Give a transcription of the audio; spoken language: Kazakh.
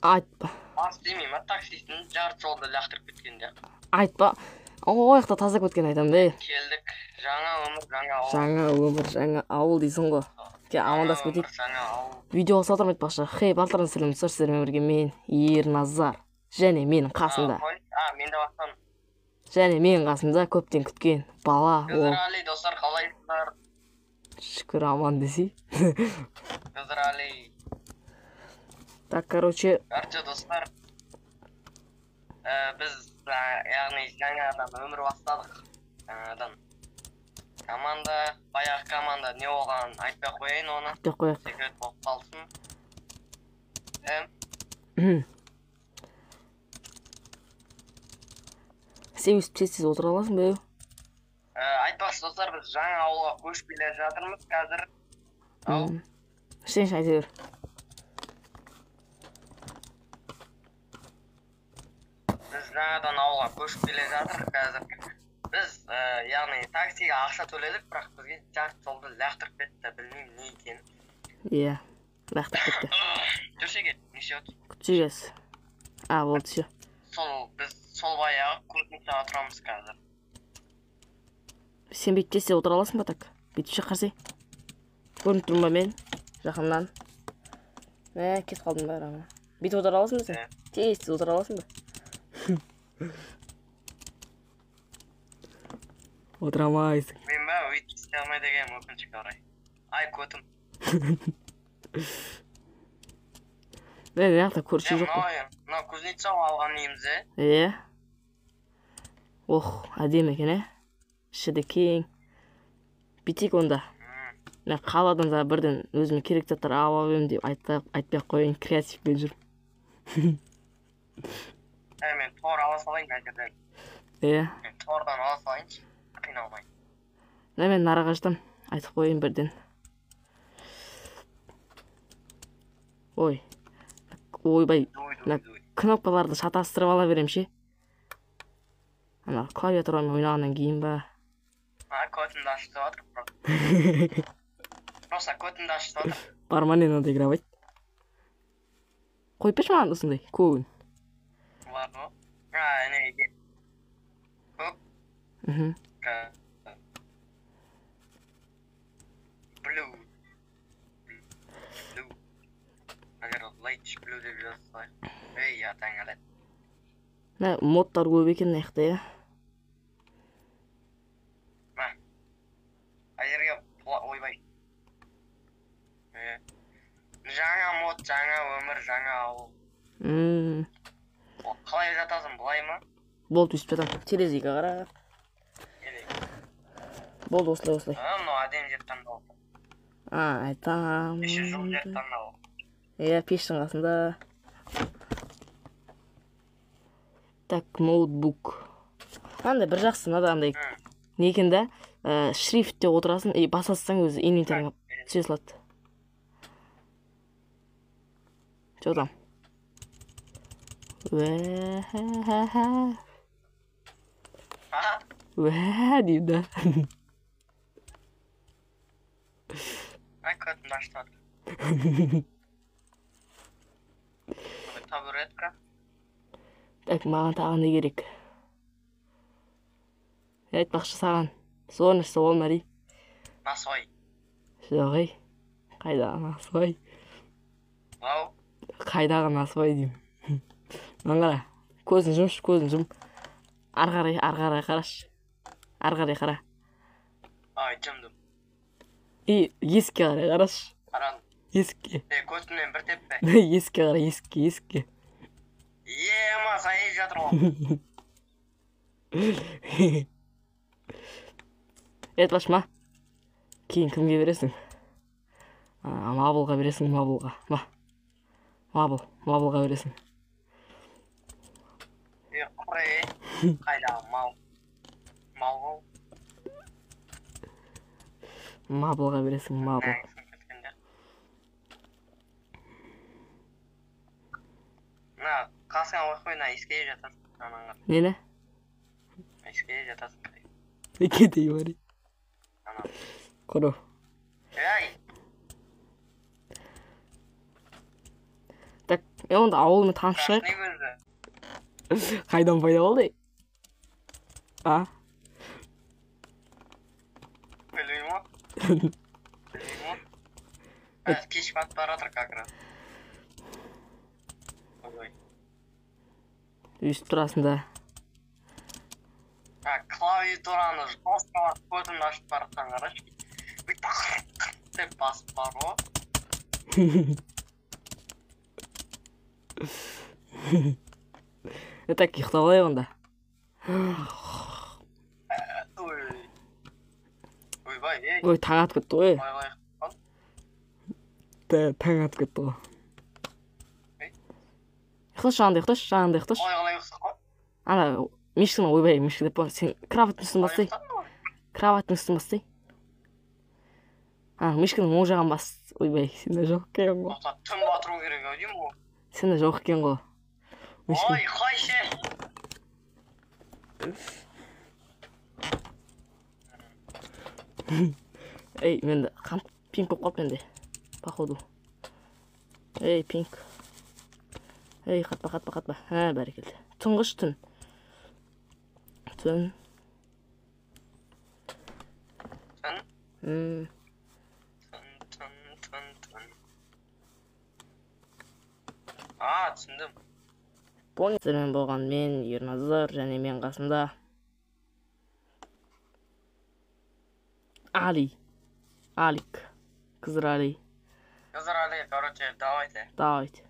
Айтпа. Ас демей ма, таксистің жарты жолда лақтырып кеткенде. Айтпа. О жақта таза кеткен айтамын да. Келдік. Жаңа өмір, жаңа ауыл. Жаңа өмір, жаңа ауыл дейсің ғой. Кел, амандасып кетейік. Жаңа ауыл. Видеоға салдырмай айтпақшы. Хей, барлықтарыңызға сәлем, достар, сіздермен бірге мен Ерназар. Және менің қасымда. Мен де бастан. Және менің қасымда көптен күткен бала. Қызырали, достар, қалайсыздар? Шүкір, аман десей. Қызырали. Так, короче. Короче, достар, біз, яғни, жаңадан өмір бастадық. Жаңадан. Команда, баяғы команда не болғанын айтпай қояйын оны. Айтпай қояйық. Секрет болып қалсын. Сен өстіп тез-тез отыра аласың ба? Айтпақшы, достар, біз жаңа ауылға көшіп келе жатырмыз қазір. Ау. Сен айта бер. Біз жаңадан ауылға көшіп келе жатырмыз қазір. Біз, яғни, таксиге ақша төледік, бірақ бізге жарты жолды лақтырып кетті, білмеймін не екенін. Иә, лақтырып кетті. Жүрсе кет, не істеп отырсың? Күтсек. А, болды, всё. Сол, біз сол баяғы кузницаға тұрамыз қазір. Сен бүйтіп тез-тез отыра аласың ба так? Бүйтіп ше, қарасай. Көрініп тұрмын ба мен? Жақыннан. Мә, кетіп қалдым ба ана. Бүйтіп отыра аласың ба сен? Тез-тез отыра аласың ба? Отыра алмайсың. Мен ба, өйтіп істей алмайды екенмін, өкінішке орай. Ай, көтім. Мә, мына жақта көрші жоқ қой. Мынау кузница алған үйіміз, е? Е. Ох, әдемі екен, е? Іші де кең. Бүйтейік онда. Мен қаладан да бірден өзіме керек заттар алып алып едім деп айтпай ақ қояйын, креативпен жүрмін. Мен тор ала салайын мына жерден. Е. Мен тордан ала салайыншы, қиналмай. Мына мен нарағаштан айтып қояйын бірден. Ой. Ойбай, мына кнопкаларды шатастырып ала берем ше. Ана клавиатурамен ойнағаннан кейін ба? А, көтімді ашып жатыр. Просто көтімді ашып жатыр. Бар ма не надо играть? Қойып берші маған осындай көгін. Бар ғой. А, не, көк. Блю. Блю. Егер light blue деп жазса, ей, атаң әлет. Мә, модтар көп екен мына жақта, иә? Мә. Егерге ойбай. Жаңа мод, жаңа өмір, жаңа ауыл. Қалай жатасың, былай ма? Болды, өйстіп жатамын. Терезеге қара. Болды, осылай, осылай. Мынау әдемі жер таңдау. А, айтам. Еще жылы жер таңдау. Иә, пештің қасында. Так, ноутбук. Андай бір жақсы, мынада андай не екен да, шрифтте отырасың, и басасың өзі инвентарыңа түсе салады. Че там? Уә-ха-ха-ха. Уә, деймін да. Ай, көтімді ашып жатыр. Табуретка. Так, маған тағы не керек? Айтпақшы саған. Зор нәрсе ол ма дей? Насвай. Жоқ, ей. Қайдағы насвай? Ау. Қайдағы насвай деймін. Маған қара. Көзін жұмшы, көзін жұм. Ары қарай, ары қарай қарашы. Ары қарай қара. Ай, жұмдым. И, есікке қарай қарашы. Қарадым. Есікке. Е, көтімнен бір теппе. Есікке қара, есікке, есікке. Ема, сайып жатыр ғой. Айтпашы ма? Кейін кімге бересің? Мабылға бересің, Мабылға. Ма. Мабыл, Мабылға бересің. Е, құр, е. Қайдағы мал? Мал ғой. Мабылға бересің, Мабыл. Мына қасыңа қойып қой, мына иіскей жатасың, анаңа. Нені? Иіскей жатасың. Кетейін бар. Ана. Құры. Ей! Так, онда ауылмен танысып шығайық. Қайдан пайда болды? А? Білмеймін ғой. Білмеймін ғой. Кеш батып бара жатыр как раз. Ой. Өйстіп тұрасың да. Клавиатураны жестко басып, көзімді ашып бара жатқан қарашы. Бүйтіп деп басып бар ғой. Так, ұйықтап алайық онда. Ой. Ойбай, ей. Ой, таң атып кетті ғой. Ойбай. Таң атып кетті ғой. Ұйықташы, жағында ұйықташы, жағында ұйықташы. Қалай қалай ұйықтасақ қой? Ана, мешіктің, ойбай, мешік деп қой. Сен кроваттың үстін бассай. Кроваттың үстін бассай. А, мешіктің оң жағын бас. Ойбай, сенде жоқ екен ғой. Түн батыру керек ау деймін ғой. Сенде жоқ екен ғой. Ой, қойшы. Ей, менде қант пинг болып қалды менде. Походу. Ей, пинг. Ей, қатпа, қатпа, қатпа. Ә, бәрекелді. Тұңғыш түн. Түн. Түн? Түн, Түн, түн, түн, түн. А, түсіндім. Сіздермен болған мен, Ерназар, және мен қасымда Али. Алик. Қызыр Али. Қызыр Али, короче, давайте. Давайте.